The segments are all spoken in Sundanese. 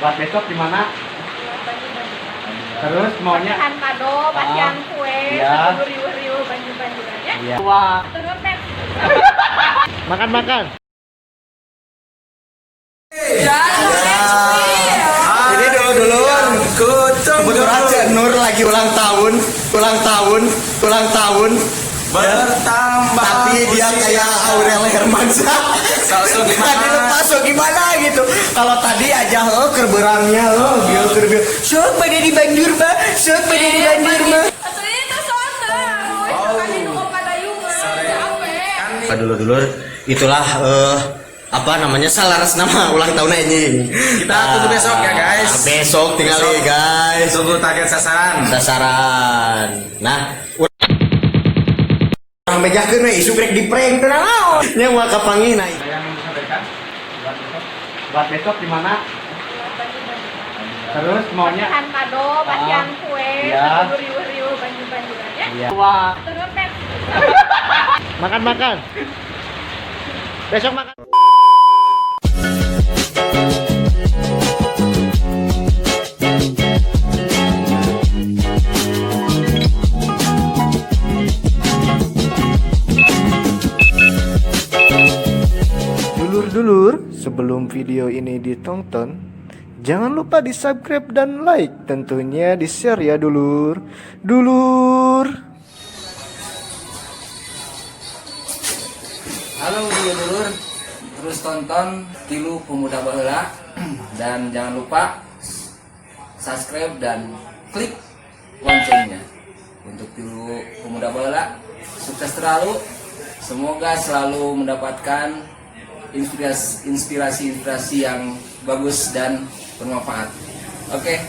Buat besok gimana? Terus maunya pasihan kado, pasihan kue, ya. Riuh-riuh banjur-banjurannya. Iya. Wah. Makan-makan. Ya. Ini dulu-duluan. Kebetulan Cek Nur lagi ulang tahun, ulang tahun, ulang tahun. Bertambah. Tapi dia kayak Aurel Hermansyah. Sosok gimana? Tadi lupa sok gimana gitu. Kalau tadi aja lo kerberangnya lo, dia kerber. Sok pada di banjur mah, sok pada di banjur mah. Dulur-dulur, itulah apa namanya salaras nama ulang tahun anjing. Kita tunggu besok ya guys. Besok tinggal Besok. Guys. Tunggu target sasaran. Sasaran. Nah, Orang bejakeun we isuk rek di prank teu naon. Nya moal kapanggih nah. Ada yang mau disampaikan? Buat besok gimana? Terus maunya Pasihan kado, pasihan kue, Ya. riuh-riuh banjur-banjurannya. Iya. Wah. Makan-makan. Besok makan. Dulur-dulur, sebelum video ini ditonton, jangan lupa di subscribe dan like, tentunya di share ya dulur. Dulur. Halo dulur-dulur, terus tonton Tilu Pemuda Baheula dan jangan lupa subscribe dan klik loncengnya untuk Tilu Pemuda Baheula. Sukses selalu, semoga selalu mendapatkan inspirasi-inspirasi yang bagus dan bermanfaat. Oke,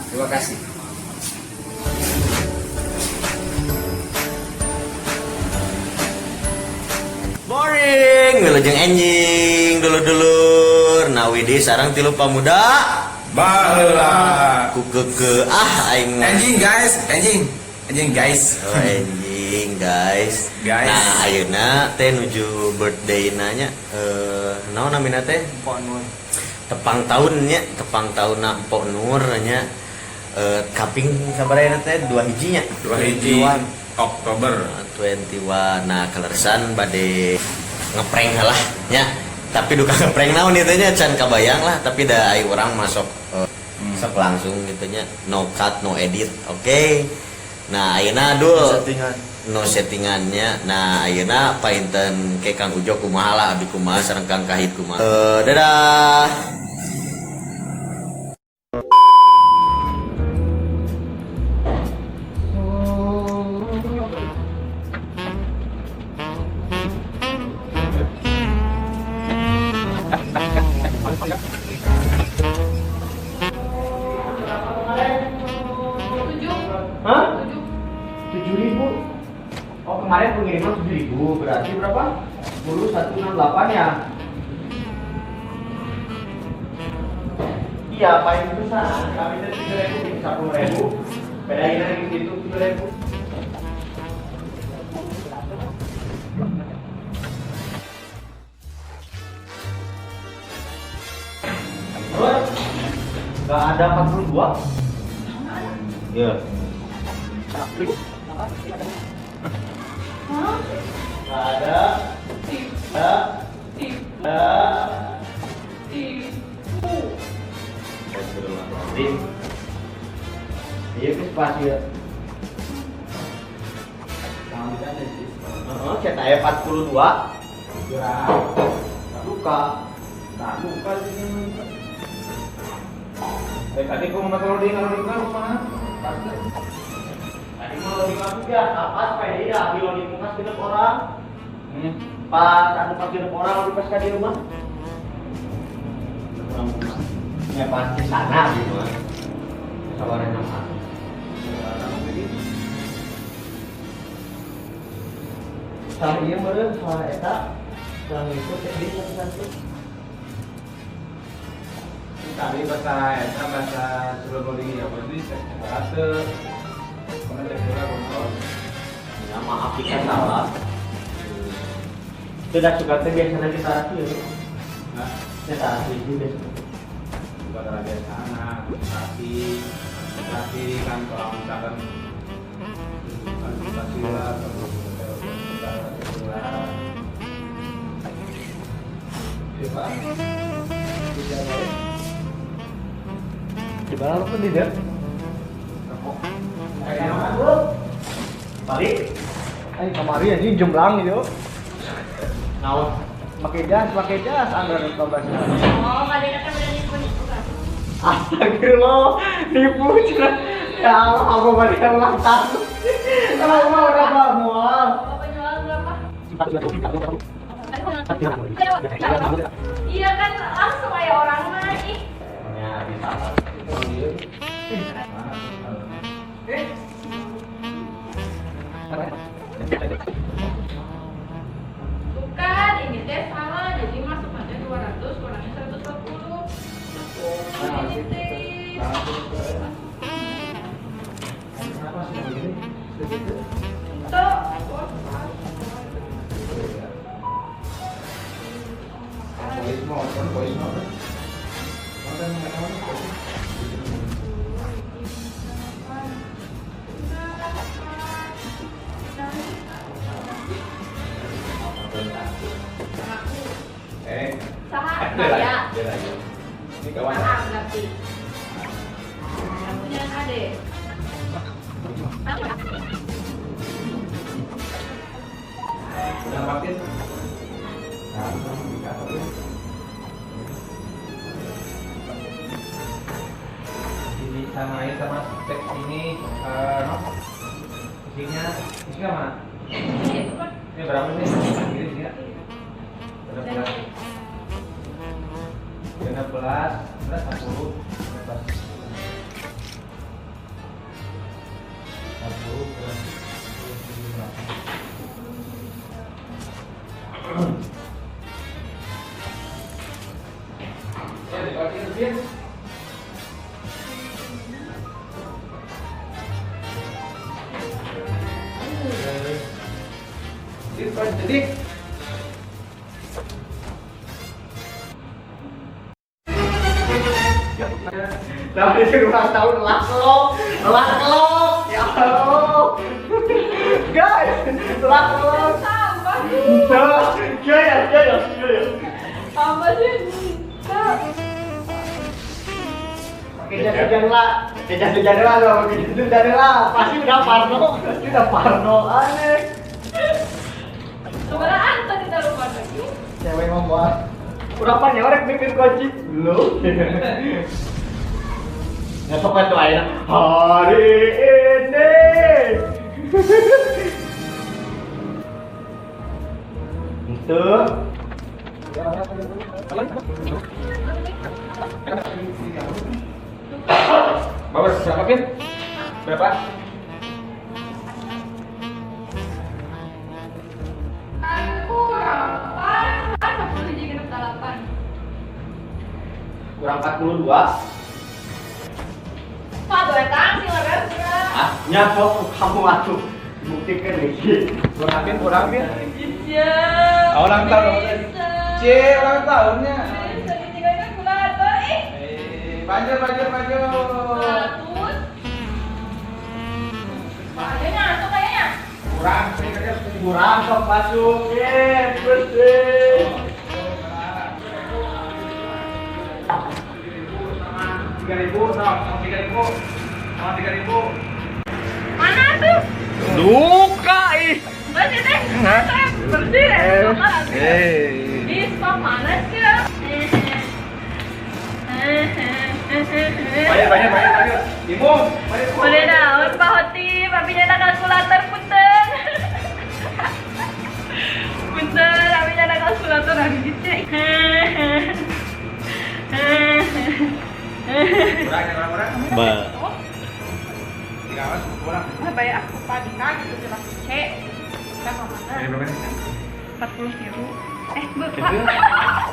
terima kasih. Boring, wilujeng enjing dulur-dulur. Nah, Widi sareng Tilu Pamuda Baheula. Ku keke ah aing. Enjing guys, enjing. Enjing guys. Oh, enjing guys. Guys. Nah, ayeuna teh nuju birthday nanya naon namina teh? Empok Nur. Tepang tahun nya, tepang taunna Empok Nur nya. Kaping sabaraha teh? 2 hiji nya. 2 hiji Oktober. 21. Nah, kaleresan bade ngeprank lah nya. Tapi duka ngeprank naon ieu teh nya can kabayang lah, tapi da ai urang masuk sok langsung gitu nya, no cut, no edit. Oke. Nah, ayeuna dul Settingan. No settingannya. Nah, ayeuna painten ke Kang Ujo kumaha lah, abi kumaha sareng Kang Kahit kumaha. Dadah. Hah? 7.000. Oh, kemarin pengiriman 7.000, berarti berapa? 10.168 ya? Iya, paling besar. Kami itu 7.000, 10.000. Bedain lagi gitu 7.000. Terus nggak ada 42? Iya. Nggak ada. Ada. Ada. Astagfirullahaladzim. Iya, ke spasi ya. Heeh, cetak aya 42. Ya. Tak luka. Tak luka sih. Tadi gua mau loading, loading kan kumaha? Tadi mau loading aku ya, apa supaya dia abi loading mukas genep orang. Pas aku pas genep orang, aku pas ka di rumah. Ya pas di sana gitu. Sabaran nama. Salah iya meureun, salah eta. Salah itu cek deui satu-satu. Tadi bahasa eta bahasa sebelum loading ya, berarti cek teu. Karena cek heula kontrol. Ya maaf jika salah. Tidak suka teh biasanya kita rapi ya. Nah, Kita rapi itu biasanya. Suasana biasa, administrasi, administrasi kan kalau misalkan administrasi lah, kalau lah. Iya Pak. Di mana lu pun tidak? Balik. Ayo kamari anjing jembrang gitu. Naon? Pakai jas, anggar 15. Oh, pada kata udah nipu-nipu kan? Astagfirullah, nipu cina. Ya Allah, aku balik ulang tahun. Kalau mau berapa mual? Penjualan berapa? Iya kan langsung aja orang mah ih. Ya bisa. Bukan, ini teh salah. Jadi masuk aja 200, kurangnya 140. Ini teh. Kenapa sih begini? Tuh. Polis mau. Saha saya. Ini kawan. Saha berarti. Yang punya ade. Udah makin. Nah, ini samain sama teks ini, isinya, isinya mana? Ini berapa sih? Ini isinya? 16, 10, 16, 10, 10. Jadi Nah, ini ulang tahun lak-lok, ya Allah, guys, lak-lok. Sama. Ya, ya. Apa sih? Kejar-kejar lah, kejar-kejar lah, kejar-kejar lah, pasti udah parno, aneh. Sebenarnya tadi taruh mana? Cewek ngomong, berapa nyorek mikir kunci belum. Nggak sopan tuh akhirnya hari ini. Itu. Bapak berapa Pin? Berapa? Kurang 4, 10 Kurang 42. Ah, nyasok kamu atuh. Buktikan lagi. Kurang Pin, kurang Pin. Iya. Ulang tahun. C, ulang tahunnya. Maju, maju, maju. 100. Kayaknya masuk kayaknya. Kurang, kurang sok masukin, bersih. 3.000, sama 3.000, sama 3.000. Mana tuh? Duka ih. Bersih deh. Bersih deh. Di stok mana sih? Bayar, bayar, bayar, bayar. Ibu, bayar. Boleh daun Pak Hoti, papi nyata kalkulator punten. Punten, papi nyata kalkulator hari dicek. Kurang, kurang, kurang. Ba. Tiga kurang. Nah, bayar aku padi gitu jelas C. Kita mau mana? Ini berapa nih? 40.000.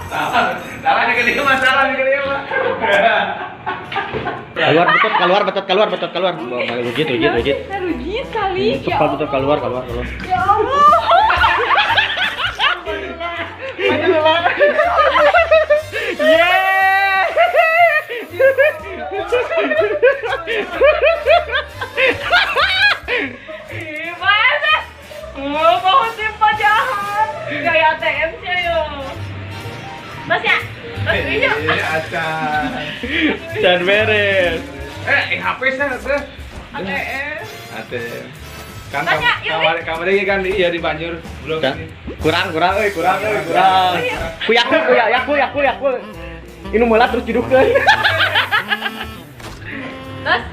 Bapak. Salah nih kelima, salah nih kelima. Keluar betot, keluar betot, keluar betot, keluar. Rujit, rujit, rujit. Rujit kali. Cepat betot keluar, keluar, keluar. Ya Allah. Yeay. Gimana? Oh, mau simpan jahat. Kayak ATM sih ayo. Mas ya? Mas iya. Acan. Can beres. HP sih tuh. ATM. ATM. Kan kamar lagi kan iya di Banjur belum ini. Kurang kurang euy, kurang euy, kurang. Kuyak kuyak yakul yakul yakul. Ini meula terus didukeun. Terus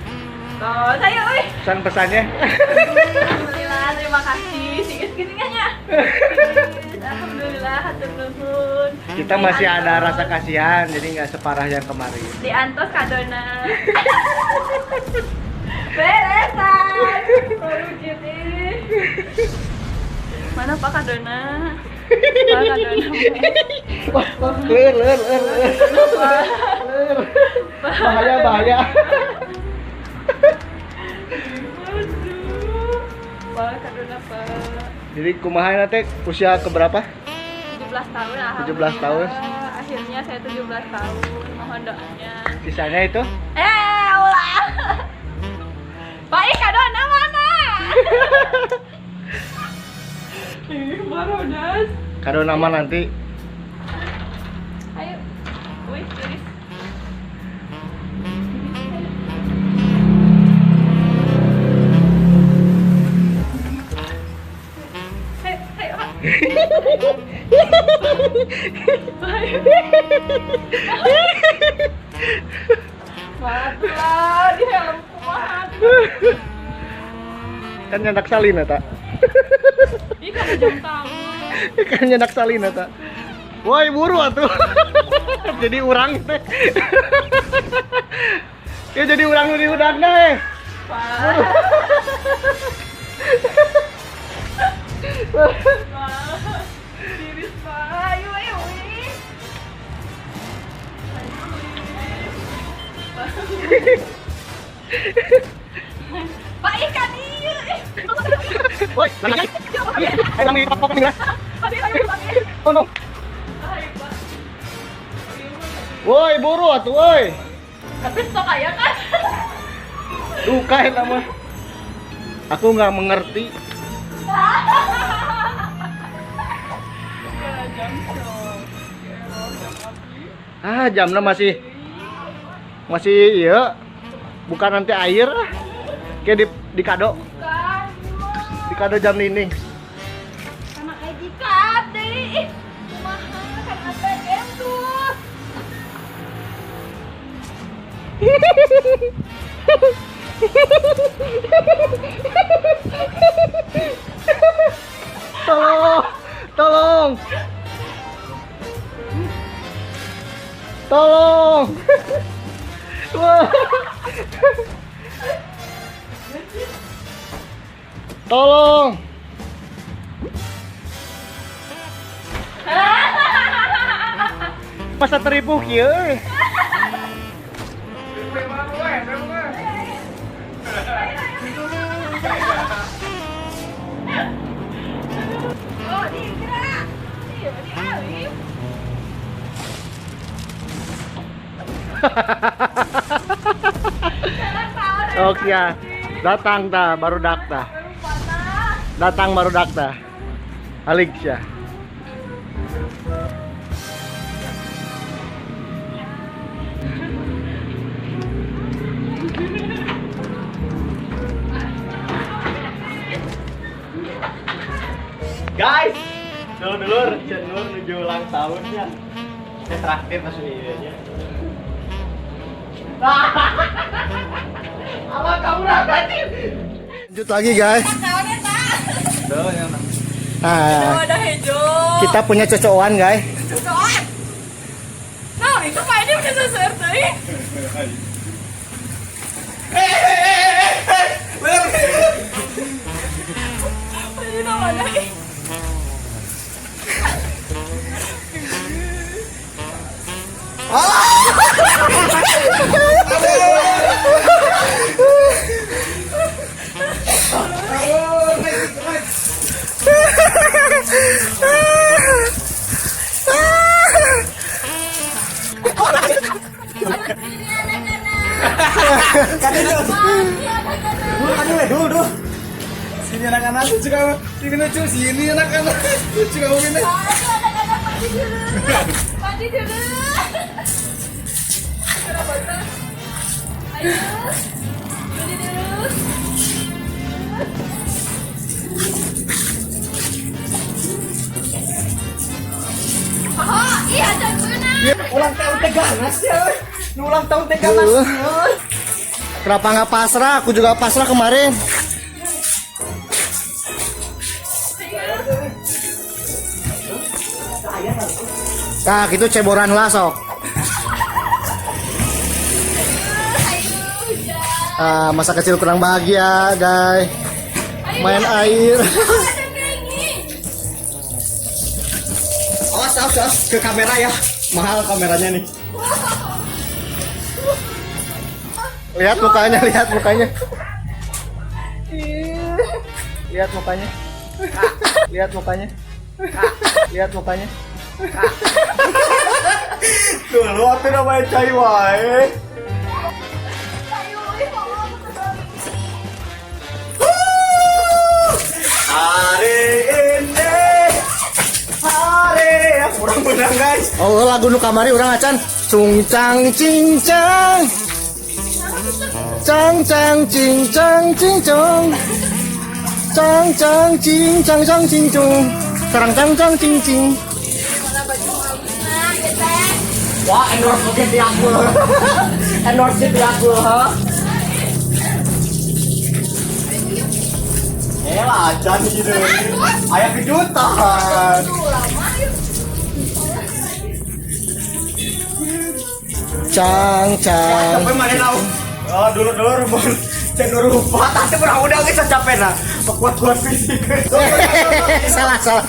oh, saya euy. Pesan-pesannya. Alhamdulillah, terima kasih. Singis gini nya. Alhamdulillah, hatur nuhun. Kita masih ada rasa kasihan, jadi nggak separah yang kemarin. Diantos kadona. Beresan. Baru jadi. Mana Pak Kadona? Pak Kadona. Wah, ler ler ler ler. Bahaya bahaya. Aduh. Pak Kadona Pak. Jadi kumaha nanti usia keberapa? 17 tahun alhamdulillah. 17 tahun. Akhirnya saya 17 tahun. Mohon doanya. Sisanya itu? Ulah. Pak Kadona mana? Ih, baru das. Kadona nama nanti. Ayo. Wih, tulis. Ayo, ayo. Matulah, di helm kumaha. Kan nyandak salina tak? Ih, kan jam tangan. Kan nyandak salina tak? Woi, buru atuh. Jadi urang teh. Ya jadi urang nu dihudangna eh. Pak. Tiris, Pak. Ayo, ayo. Pak ikan iya. Woi, lagi. Ayo lagi pokok nih. Tolong. Woi, buru atuh woi. Tapi stok aya kan? Duka eta mah. Aku nggak mengerti. Ah, jamnya masih iya. Bukan nanti air. Kayak di kado. Di kado jam ini. Sama ID card deh. Kumaha kan ATM tuh. Tolong, tolong. Tolong. Wah. Tolong. Masa teripu kieu euy. Oh, digerak. Iya, di alif. Oke ya, datang ta baru dakta. Datang baru dakta. Alik ya. Guys, dulur-dulur, cenur menuju ulang tahunnya. Saya traktir masuk nya. Alah kamu rasain. Lanjut lagi guys. Nah, kita punya cocokan guys. Cocokan. Nah, itu Pak ini udah seser tadi. Ini namanya. Kadieu. Aduh, aduh, aduh. Sini anak-anak lucu kamu. Sini lucu, sini anak-anak lucu kamu ini. Aduh, anak-anak mandi dulu. Mandi dulu. Ayo. Mandi dulu. Oh, iya, jangan. Ulang tahun teh ganas ya. Ulang tahun teh ganas. Kenapa nggak pasrah? Aku juga pasrah kemarin. Nah, gitu ceboran lah sok. Ah, masa kecil kurang bahagia, guys. Main air. Awas, awas, awas ke kamera ya. Mahal kameranya nih. Lihat mukanya, lihat mukanya. Lihat mukanya. Lihat mukanya. Lihat mukanya. Dulu waktu namanya cai wae. Hari ini hari ya kurang menang guys. Oh, lagu nu kamari urang acan. Cung cang cing cang. Cang cang cing cang cing cong. Cang cang cing cang cang cing cong. Carang cang cang cing cing. Wah, endorse oke di aku. Endorse di aku, ha. Eh lah, acan gitu. Ayah kejutan. Cang cang. Capek mana tahu? Oh, dulu dulu rumah. Cendur rupa, tapi pernah udah geus capek nah. Kuat-kuat fisik. Salah salah.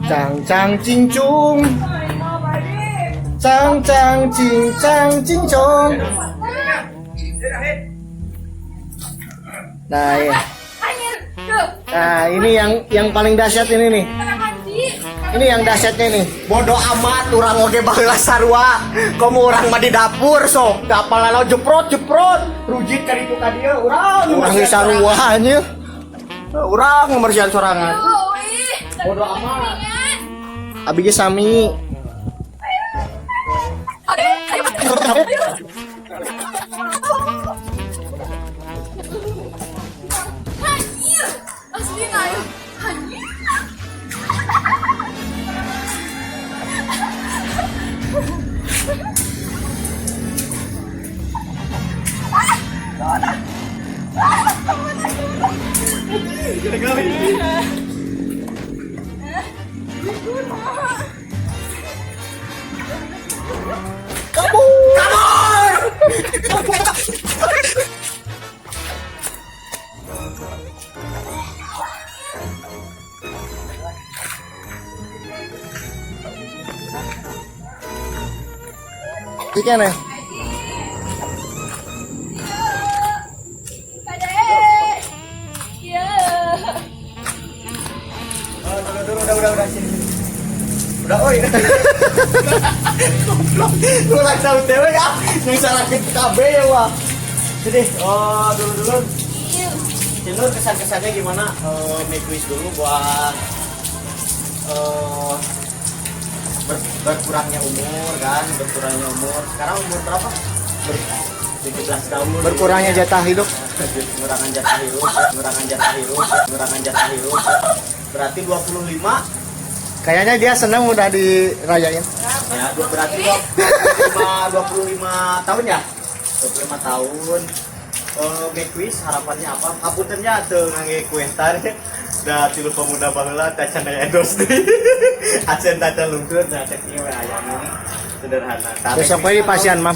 Cang cang cing cung. Cang cang cing cang cing cong. Nah, ya. Nah, ini yang paling dahsyat ini nih. Ini yang dahsyatnya nih. Bodoh amat urang oge baheula sarua. Komo urang mah di dapur sok. Da apal jeprot jeprot. Rujit ka ditu ka dieu urang. Urang ge sarua anjir. Urang ngemersihan sorangan. Bodoh amat. Abi ge sami. Ikan ya? Udah sini. Udah oi. Goblok. Lu lagi tahu dewe ya. Yang salah KB ya wah. Jadi, oh dulu. Cinur kesan-kesannya gimana? Make wish dulu buat berkurangnya umur kan, berkurangnya umur. Sekarang umur berapa? 17 tahun. Berkurangnya jatah hidup. Berkurangan jatah hidup, berkurangan jatah hidup, berkurangan jatah hidup. Berarti 25. Kayaknya dia senang udah dirayain. Ya, berarti 25 tahun ya? 25 tahun. Make wish harapannya apa? Hapuntennya teu ngangge kuentar. Da tilu pemuda baheula teh can aya endorse deui. Acan teh lungkur nah cek ieu we aya sederhana. Besok we pasien, Mam.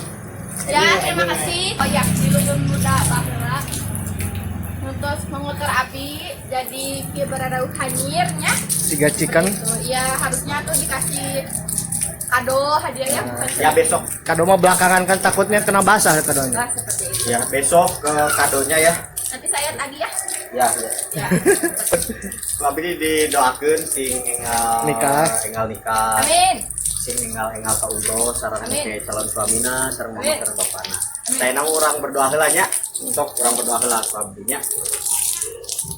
Ya, terima kasih. Oh ya, tilu pemuda baheula. Untuk mengukur api jadi kieu bararauh hanyirnya. Tiga chicken. Iya, harusnya tuh dikasih kado hadiah ya. Ya besok. Kado mah belakangan kan takutnya kena basah kadonya. Nah, seperti itu. Ya, besok ke kadonya ya. Nanti saya tagih ya. Ya, ya. Ya. Tapi didoakeun sing enggal Nikah. Enggal nikah. Amin. Sing enggal-enggal ka umroh sareng Amin. ke calon suamina, sareng mama Amin. sareng bapana. Saena urang berdoa heula nya. Sok urang berdoa heula ku abdi nya.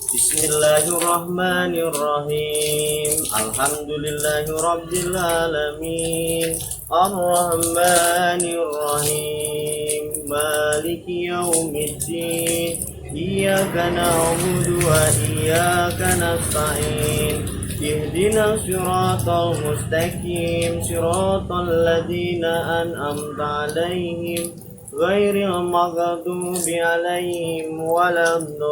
Bismillahirrahmanirrahim. Alhamdulillahirabbil alamin. Arrahmanirrahim. Maliki yaumiddin. Iyyaka na'budu wa iyyaka nasta'in. Ihdinas siratal mustaqim, siratal ladzina an'amta 'alaihim ghairil maghdubi 'alaihim waladdallin.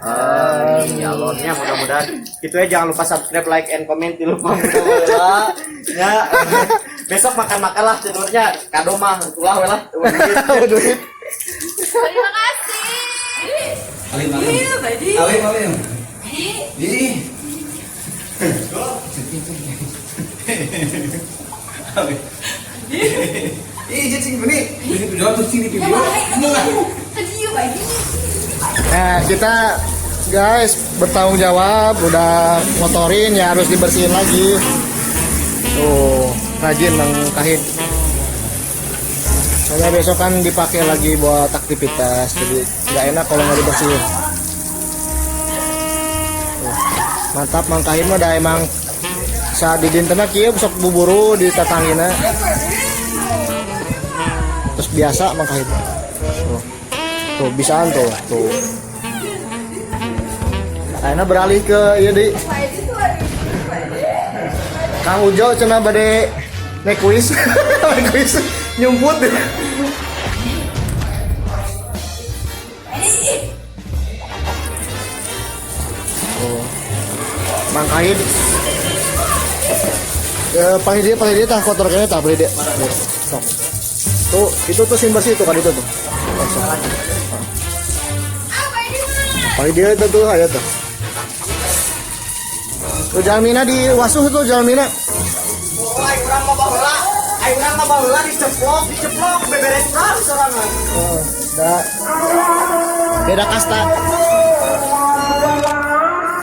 Amin ya Allah ya, mudah-mudahan itu ya. Jangan lupa subscribe, like, and comment di lupa mudah ya. Besok makan-makan lah cenurnya, kado mah ulah we lah. Duit. Terima kasih. Alim, alim. Iya, Badi. Alim, alim. Ih. Alim. Ih, cicing ini. Ini video tuh sini Ya, video. baik. Tadi Badi. Nah, kita guys bertanggung jawab, udah motorin ya harus dibersihin lagi. Tuh, rajin Bang Kahid. Soalnya besok kan dipakai lagi buat aktivitas, jadi nggak enak kalau nggak dibersihin. Tuh, mantap Mang Kahid mah, dah emang saat di dintena kieu sok buburu di tatangina. Terus biasa Mang Kahid. Tuh. Tuh, bisaan tuh, tuh. Akhirnya beralih ke ieu deui. Kang Ujo cenah bade make wish. Make wish nyumput. Oh. Mang Kahid. Ya, panggil dia tah kotor kayaknya tah beli dia. Sok. Tuh, itu tuh sing bersih tuh kan itu tuh. Langsung. Panggil dia itu tuh ada tuh. Tuh Jalmina di wasuh tuh Jalmina. Oh, aing urang mah baheula, aing urang mah baheula diceplok, diceplok beberes urang sorangan. Oh, dah. Beda kasta.